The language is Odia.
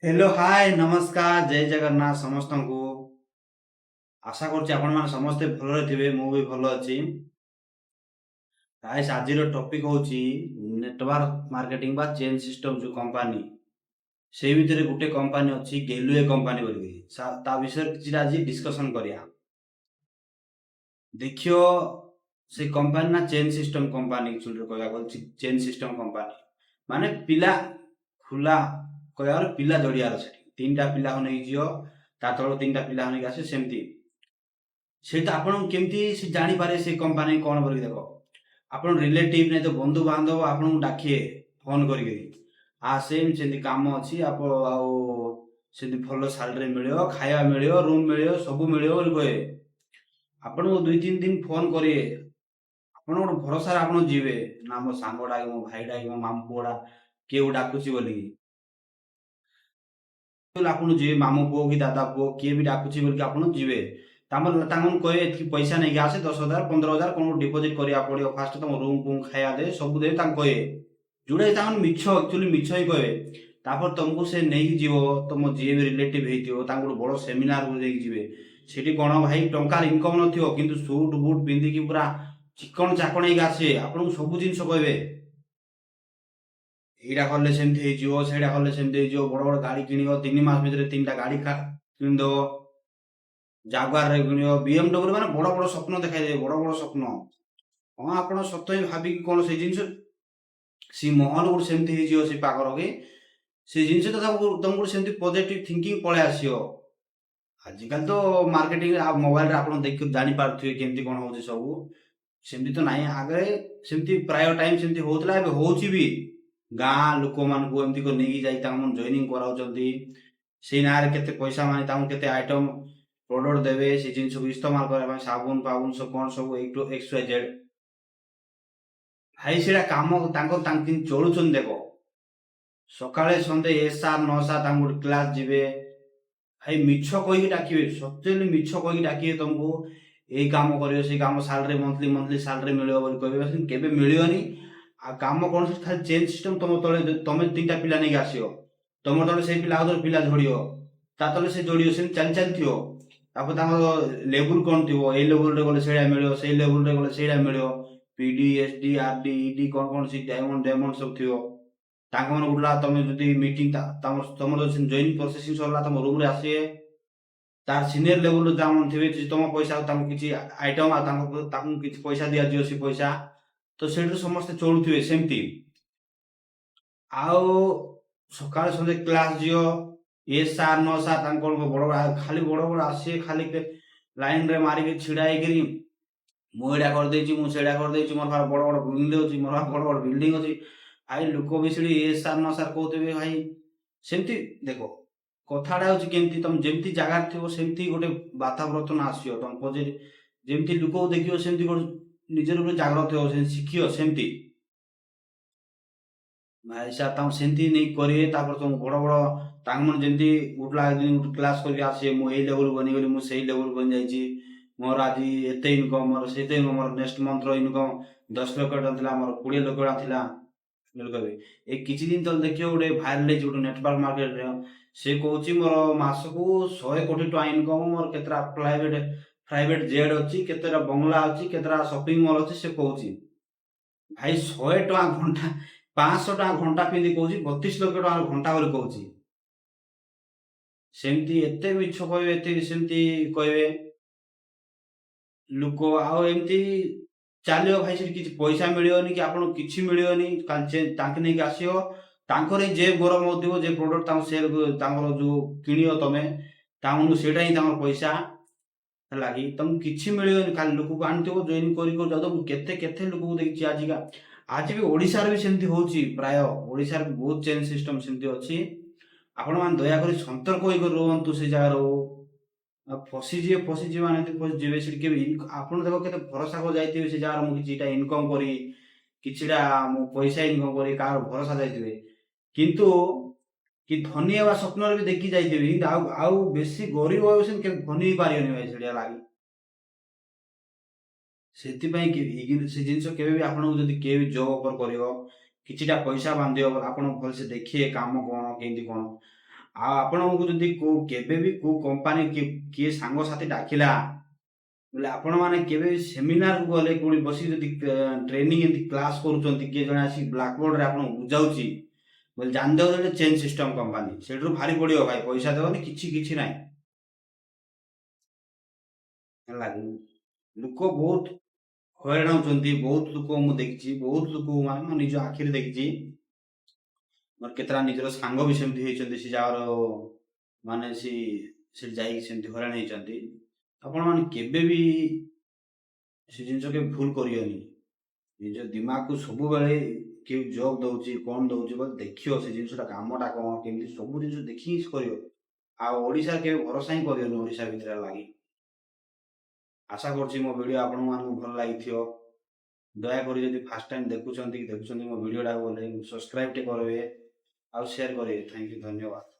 ହ୍ୟାଲୋ, ହାଏ, ନମସ୍କାର, ଜୟ ଜଗନ୍ନାଥ ସମସ୍ତଙ୍କୁ। ଆଶା କରୁଛି ଆପଣମାନେ ସମସ୍ତେ ଭଲରେ ଥିବେ। ମୁଁ ବି ଭଲ ଅଛି। ଗାଇସ୍, ଆଜିର ଟପିକ୍ ହେଉଛି ନେଟୱାର୍କ ମାର୍କେଟିଂ ବା ଚେନ୍ ସିଷ୍ଟମ ଯୋଉ କମ୍ପାନୀ, ସେଇ ଭିତରେ ଗୋଟେ କମ୍ପାନୀ ଅଛି ଗେଲୁଏ କମ୍ପାନୀ ବୋଲିକି। ତା ବିଷୟରେ କିଛିଟା ଆଜି ଡିସ୍କସନ୍ କରିବା। ଦେଖିବ, ସେ କମ୍ପାନୀ ନା ଚେନ୍ ସିଷ୍ଟମ କମ୍ପାନୀ। କହିବାକୁ ଗଲେ ଚେନ୍ ସିଷ୍ଟମ କମ୍ପାନୀ ମାନେ ପିଲା ଖୁଲା, କହିବାକୁ ଗଲେ ପିଲା ଯୋଡ଼ିବାର। ସେଠି ତିନିଟା ପିଲାକୁ ନେଇକି ଯିବ, ତା ତଳ ତିନିଟା ପିଲା ନେଇକି ଆସିବ। ସେମିତି ସେଇଟା ଆପଣଙ୍କୁ କେମିତି ସେ ଜାଣିପାରେ ସେ କମ୍ପାନୀ କ'ଣ କରିକି? ଦେଖ, ଆପଣ ରିଲେଟିଭ ନାଇଁ ତ ବନ୍ଧୁ ବାନ୍ଧବ ଆପଣଙ୍କୁ ଡାକିବେ ଫୋନ କରିକିରି, ଆସେ, ସେମିତି କାମ ଅଛି ଆପଣ ଆଉ ସେମିତି ଭଲ ସାଲାରୀ ମିଳିବ, ଖାଇବା ମିଳିବ, ରୁମ୍ ମିଳିବ, ସବୁ ମିଳିବ ବୋଲି କହିବେ। ଆପଣଙ୍କୁ 2-3 ଦିନ ଫୋନ କରିବେ। ଆପଣ ଗୋଟେ ଭରସାରେ ଆପଣ ଯିବେ ନା, ମୋ ସାଙ୍ଗଟା କି ମୋ ଭାଇଟା କି ମୋ ମାମୁଁ ପୁଅଟା କିଏ ଗୋଟେ ଡାକୁଛି ବୋଲିକି ଆପଣ ଯିବେ। ମାମୁଁ ପୁଅ କି ଦାଦା ପୁଅ କିଏ ବି ଡାକୁଛି ବୋଲିକି ଆପଣ ଯିବେ। ତାଙ୍କର ତାଙ୍କୁ କହିବେ, ଏତିକି ପଇସା ନେଇକି ଆସେ, 10,000, 15,000 କ'ଣ ଡିପୋଜିଟ୍ କରିବାକୁ ପଡ଼ିବ ଫାଷ୍ଟ। ତମ ରୁମ୍ ଫୁମ୍, ଖାଇବା ଦେବେ, ସବୁ ଦେବେ ତାଙ୍କୁ କହିବେ, ଯୋଉଟା ତାଙ୍କର ମିଛ, ଆକ୍ଚୁଆଲି ମିଛ ହିଁ କହିବେ। ତାପରେ ତମକୁ ସେ ନେଇକି ଯିବ, ତମ ଯିଏ ବି ରିଲେଟିଭ ହେଇଥିବ ତାଙ୍କୁ ଗୋଟେ ବଡ଼ ସେମିନାରକୁ ନେଇକି ଯିବେ। ସେଠି କ'ଣ ଭାଇ, ଟଙ୍କାର ଇନକମ୍ ନଥିବ, କିନ୍ତୁ ସୁଟ୍ ବୁଟ୍ ପିନ୍ଧିକି ପୁରା ଚିକଣ ଚାକଣ ହେଇକି ଆସିବେ। ଆପଣଙ୍କୁ ସବୁ ଜିନିଷ କହିବେ, ଏଇଟା କଲେ ସେମିତି ହେଇଯିବ, ସେଇଟା କଲେ ସେମିତି ହେଇଯିବ, ବଡ଼ ବଡ଼ ଗାଡ଼ି କିଣିବ, 3 ମାସ ଭିତରେ ତିନିଟା ଗାଡ଼ି କିଣିଦବ, ଜାଗୁଆରରେ କିଣିବ, ବିଏମଡବ୍ଲ୍ୟୁ, ମାନେ ବଡ଼ ବଡ଼ ସ୍ୱପ୍ନ ଦେଖାଇଦେବେ, ବଡ଼ ବଡ଼ ସ୍ୱପ୍ନ। ହଁ, ଆପଣ ସତ ହିଁ ଭାବିକି କ'ଣ ସେଇ ଜିନିଷ, ସେ ମହଲ ଗୋଟେ ସେମିତି ହେଇଯିବ, ସେ ପାଖର କି ସେ ଜିନିଷ ତ ତମକୁ ସେମିତି ପଜିଟିଭ ଥିଙ୍କିଂ ପଳେଇ ଆସିବ। ଆଜିକାଲି ତ ମାର୍କେଟିଂ ମୋବାଇଲରେ ଆପଣ ଦେଖି ଜାଣିପାରୁଥିବେ କେମିତି କ'ଣ ହଉଛି ସବୁ। ସେମିତି ତ ନାହିଁ, ଆଗରେ ସେମିତି ପ୍ରାୟ ଟାଇମ୍ ସେମିତି ହଉଥିଲା, ଏବେ ହଉଛି ବି। ଗାଁ ଲୋକମାନଙ୍କୁ ଏମିତି କରି ନେଇକି ଯାଇକି ତାଙ୍କ ଜଏନିଂ କରାଉଛନ୍ତି। ସେଇ ନାଁରେ କେତେ ପଇସା, ମାନେ ତାଙ୍କୁ କେତେ ଆଇଟମ୍ ପ୍ରଡକ୍ଟ ଦେବେ, ସେ ଜିନିଷକୁ ଇସ୍ତେମାଲ କରିବା ପାଇଁ, ସାବୁନ ଫାବୁନ ସବୁ କ'ଣ ସବୁ ଏଇ ଟୁ ଏକ୍ସ ୱାଇ ଜେଡ୍। ଭାଇ, ସେଇଟା କାମ ତାଙ୍କ ତାଙ୍କ କେମିତି ଚଳୁଛନ୍ତି ଦେଖ। ସକାଳେ ସନ୍ଧ୍ୟା ଏ ସାର୍ ନ ସାର୍ ତାଙ୍କୁ ଗୋଟେ କ୍ଲାସ୍ ଯିବେ। ଭାଇ, ମିଛ କହିକି ଡାକିବେ, ସତ୍ୟଲି ମିଛ କହିକି ଡାକିବେ ତମକୁ। ଏଇ କାମ କରିବ, ସେଇ କାମ, ସାଲାରୀ ମନ୍ଥଲି ମନ୍ଥଲି ସାଲାରୀ ମିଳିବ ବୋଲି କହିବେ, ସେମିତି କେବେ ମିଳିବନି। ଆଉ କାମ କ'ଣ ସେଠି? ଖାଲି ଚେନ୍ ସିଷ୍ଟମ। ତମ ତଳେ ତମେ ତିନିଟା ପିଲା ନେଇକି ଆସିବ, ତମ ତଳେ ସେଇ ପିଲା ଆଉ ଥରେ ପିଲା ଯୋଡ଼ିବ, ତା ତଳେ ସେ ଯୋଡ଼ିବ, ସେମିତି ଚାଲି ଚାଲିଥିବ। ତାପରେ ତାଙ୍କର ଲେବୁଲ କ'ଣ ଥିବ, ଏଇ ଲେବୁଲରେ ଗଲେ ସେଇଟା ମିଳିବ, ସେଇ ଲେବୁଲରେ ଗଲେ ସେଇଟା ମିଳିବ, PD, SD, RD, ED, କ'ଣ କ'ଣ ସେ ଡାଇମଣ୍ଡ ଡାଇମଣ୍ଡ ସବୁ ଥିବ। ତାଙ୍କ ମାନଙ୍କୁ ଗୋଟେ ତମେ ଯଦି ମିଟିଂ ତମର ଜଏନିଂ ପ୍ରୋସେସିଂ ସରିଲା, ତମ ରୁମରେ ଆସିବେ, ତାର ସିନିୟର ଲେବୁଲରେ ଯାହା ଥିବେ, ତମ ପଇସା ତାଙ୍କୁ କିଛି ଆଇଟମ ଆଉ ତାଙ୍କୁ କିଛି ପଇସା ଦିଆଯିବ। ସେ ପଇସା ତ ସେଇଠୁ ସମସ୍ତେ ଚଳୁଥିବେ ସେମିତି। ଆଉ ସକାଳେ ସନ୍ଧ୍ୟା କ୍ଲାସ୍ ଯିବ, ଏ ସାର୍ ନ ସାର୍ ତାଙ୍କ କ'ଣ ବଡ଼ ବଡ଼, ଖାଲି ବଡ଼ ବଡ଼ ଆସିବେ, ଖାଲି ଲାଇନରେ ମାରିକି ଛିଡ଼ା ହେଇକିରି, ମୁଁ ଏଇଟା କରିଦେଇଛି, ମୁଁ ସେଇଟା କରିଦେଇଛି, ମୋର ଭାରି ବଡ଼ ବଡ଼ ବିଲ୍ଡିଂ ଅଛି, ମୋର ବଡ଼ ବଡ଼ ବିଲ୍ଡିଂ ଅଛି। ଭାଇ, ଲୋକ ବି ସେଠି ଏ ସାର୍ ନ ସାର୍ କହୁଥିବେ। ଭାଇ, ସେମିତି ଦେଖ, କଥାଟା ହଉଛି କେମିତି, ତମେ ଯେମିତି ଜାଗାରେ ଥିବ ସେମିତି ଗୋଟେ ବାତାବରଣ ଆସିବ। ତମ ପଜିଟିଭ ଯେମିତି ଲୋକକୁ ଦେଖିବ, ସେମିତି ଗୋଟେ ନିଜର ଗୋଟେ ଜାଗ୍ରତ ହେବ, ସେମିତି ଶିଖିବ ସେମିତି। ଭାଇ ସାର୍, ତାଙ୍କୁ ସେମିତି ନେଇକି କରିବେ। ତାପରେ ତମକୁ ବଡ଼ ବଡ଼ ତାଙ୍କ ମାନେ ଯେମିତି ଗୋଟେ ଦିନ ଗୋଟେ କ୍ଲାସ୍ କରିକି ଆସିବେ, ମୁଁ ଏଇ ଲେବୁଲ ବନିଗଲି, ମୁଁ ସେଇ ଲେବୁଲ ବନିଯାଇଛି, ମୋର ଆଜି ଏତେ ଇନକମ୍, ମୋର ସେତେ ଇନକମ୍, ମୋର ନେକ୍ସଟ ମନ୍ଥର ଇନକମ୍ 10 ଲକ୍ଷ ଟଙ୍କା ଥିଲା, ମୋର 20 ଲକ୍ଷ ଟଙ୍କା ଥିଲା ବୋଲି କହିବେ। ଏଇ କିଛି ଦିନ ତଳେ ଦେଖିବ, ଗୋଟେ ଭାଇରାଲ ହେଇଛି ଗୋଟେ ନେଟୱାର୍କ ମାର୍କେଟରେ। ସେ କହୁଛି, ମୋର ମାସକୁ 100 କୋଟି ଟଙ୍କା ଇନକମ୍, ମୋର କେତେଟା ପ୍ରାଇଭେଟ ପ୍ରାଇଭେଟ ଜେଟ୍ ଅଛି, କେତେଟା ବଙ୍ଗଳା ଅଛି, କେତେଟା ସପିଂ ମଲ୍ ଅଛି। ସେ କହୁଛି ଭାଇ, 100 ଟଙ୍କା ଘଣ୍ଟା, 500 ଟଙ୍କା ଘଣ୍ଟା ପିନ୍ଧି କହୁଛି, 32 ଲକ୍ଷ ଟଙ୍କା ଘଣ୍ଟା ବୋଲି କହୁଛି। ସେମିତି ଏତେ ମିଛ କହିବେ, ଏତେ ସେମିତି କହିବେ ଲୋକ। ଆଉ ଏମିତି ଚାଲିବ ଭାଇ, ସେଠି କିଛି ପଇସା ମିଳିବନି କି ଆପଣଙ୍କୁ କିଛି ମିଳିବନି। ତାଙ୍କେ ନେଇକି ଆସିବ, ତାଙ୍କର ହିଁ ଜେବ୍ ଗରମ ହଉଥିବ। ଯେ ପ୍ରଡକ୍ଟ ତାଙ୍କୁ ସେଲ୍, ତାଙ୍କର ଯୋଉ କିଣିବ ତମେ ତାଙ୍କୁ, ସେଇଟା ହିଁ ତାଙ୍କର ପଇସା ହେଲା କି ତମକୁ କିଛି ମିଳିବନି। ଖାଲି ଲୋକକୁ ଆଣିଥିବ, ଜଏନିଂ କରି କରି ଯାଉଥିବ। ମୁଁ କେତେ କେତେ ଲୋକକୁ ଦେଖିଛି। ଆଜିକା ଆଜି ବି ଓଡ଼ିଶାରେ ବି ସେମିତି ହଉଛି। ପ୍ରାୟ ଓଡ଼ିଶାରେ ବି ବହୁତ ଚେନ୍ ସିଷ୍ଟମ ସେମିତି ଅଛି। ଆପଣମାନେ ଦୟାକରି ସତର୍କ ହେଇକି ରୁହନ୍ତୁ ସେ ଜାଗାରୁ। ଆଉ ଫସିଯିବେ, ଫସିଯିବେ ମାନେ ଏମିତି ଫସିଯିବେ ସେଠି। କେବେ ଆପଣ ଦେଖ, କେତେ ଭରସା କରି ଯାଇଥିବେ ସେ ଜାଗାରେ, ମୁଁ କିଛିଟା ଇନକମ୍ କରି, କିଛିଟା ମୁଁ ପଇସା ଇନକମ୍ କରି, କାହାର ଭରସା ଯାଇଥିବେ। କିନ୍ତୁ କି ଧନୀ ହେବା ସ୍ୱପ୍ନରେ ବି ଦେଖି ଯାଇଥିବେ, କିନ୍ତୁ ଆଉ ଆଉ ବେଶୀ ଗରିବ ହେବେ, ସେମିତି କେବେ ଧନୀ ହେଇପାରିବନି ଭାଇ ସେଠି ଲାଗି। ସେଥିପାଇଁ କି ସେ ଜିନିଷ କେବେ ବି ଆପଣଙ୍କୁ ଯଦି କିଏ ବି ଜବ୍ ଅଫର କରିବ, କିଛିଟା ପଇସା ବାନ୍ଧିବ, ଆପଣ ଭଲସେ ଦେଖିବେ କାମ କ'ଣ, କେମିତି କ'ଣ। ଆଉ ଆପଣଙ୍କୁ ଯଦି କୋଉ କେବେ ବି କୋଉ କମ୍ପାନୀ କିଏ ସାଙ୍ଗସାଥି ଡାକିଲା ବୋଲେ, ଆପଣମାନେ କେବେ ବି ସେମିନାରକୁ ଗଲେ, କୋଉଠି ବସିକି ଯଦି ଟ୍ରେନିଂ ଏମିତି କ୍ଲାସ୍ କରୁଛନ୍ତି, କିଏ ଜଣେ ଆସିକି ବ୍ଲାକ୍ ବୋର୍ଡରେ ଆପଣଙ୍କୁ ବୁଝାଉଛି ବୋଲେ, ଜାଣିଦେବ ଯେ ଚେନ୍ ସିଷ୍ଟମ କମ୍ପାନୀ। ସେଇଠୁ ଭାରି ପଡ଼ିବ ଭାଇ। ପଇସା ଦେବନି, କିଛି କିଛି ନାହିଁ, ହେଲା କି? ଲୋକ ବହୁତ ହଇରାଣ ହଉଛନ୍ତି। ବହୁତ ଲୋକ ମୁଁ ଦେଖିଛି, ବହୁତ ଲୋକ ମାନେ ମୋ ନିଜ ଆଖିରେ ଦେଖିଛି। ମୋର କେତେଟା ନିଜର ସାଙ୍ଗ ବି ସେମିତି ହେଇଛନ୍ତି। ସେ ଜାଗାର ମାନେ ସେ ସେଠି ଯାଇକି ସେମିତି ହଇରାଣ ହେଇଛନ୍ତି। ଆପଣମାନେ କେବେ ବି ସେ ଜିନିଷ କେବେ ଭୁଲ କରିବନି। ନିଜ ଦିମାଗକୁ ସବୁବେଳେ କେଉଁ ଜବ୍ ଦଉଛି, କଣ ଦଉଛି ବୋଲି ଦେଖିବ। ସେ ଜିନିଷଟା କାମଟା କଣ, କେମିତି, ସବୁ ଜିନିଷ ଦେଖିକି କରିବ। ଆଉ ଓଡ଼ିଶା କେବେ ଭରସା ହିଁ କରିବନି, ଓଡ଼ିଶା ଭିତରେ ଲାଗି। ଆଶା କରୁଛି ମୋ ଭିଡ଼ିଓ ଆପଣମାନଙ୍କୁ ଭଲ ଲାଗିଥିବ। ଦୟାକରି ଯଦି ଫାର୍ଷ୍ଟ ଟାଇମ୍ ଦେଖୁଛନ୍ତି ଦେଖୁଛନ୍ତି ମୋ ଭିଡ଼ିଓଟାକୁ ବୋଲେ, ସବସ୍କ୍ରାଇବ୍ ଟିକେ କରିବେ ଆଉ ସେୟାର କରିବେ। Thank you, ଧନ୍ୟବାଦ।